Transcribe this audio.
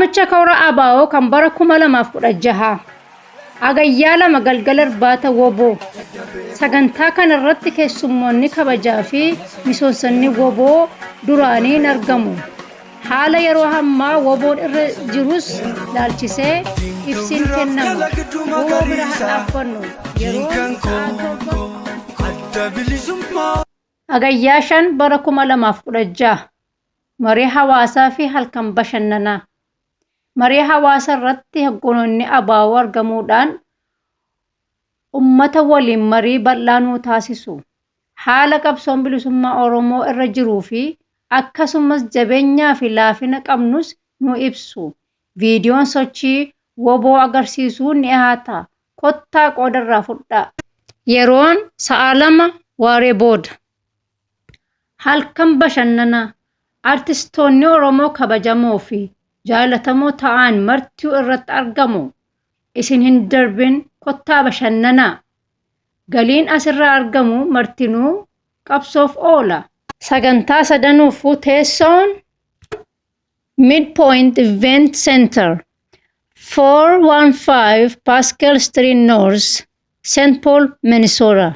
Waamicha Kora ABO kan bara 2016. Hagayyaa 2 galgala irbaata WBO. Sagantaa kana irratti keessummoonni kabajaa fi miseensonni WBO duraanii ni argamu. Haala yeroo ammaa WBOn irra jirus laalchisee ibsiin kennama. WBO bira haa dhaabbannu. Yeroon sa'a 7. Hagayyaa 5 bara 2016. Marii hawaasaa fi halkan bashannanaa. Marii hawaasa irratti hoggonoonni ABO argamuudhaan ummata waliin marii bal'aa nuu taasisu. Haala qabsoon bilisummaa Oromoo irra jiruu fi akkasumas jabeenyaa fi laafina qabnus nuu ibsu. Viidiyoon sochii wbo agarsiisu ni dhihaata. Kottaa qooda irraa fudhaa. Yeroon sa'a 2 waaree booda. Halkan bashannanaa Artistoonni Oromoo kabajamoo fi jaalatamoo ta'an martuu irratti argamu. Isin hin darbin kottaa bashannanaa. Galiin asirraa argamu martinuu qabsoof oola. Sagantaa sadanuufuu teessoon Midpoint Event Center, 415 Pascal Street North, St. Paul, Minnesota.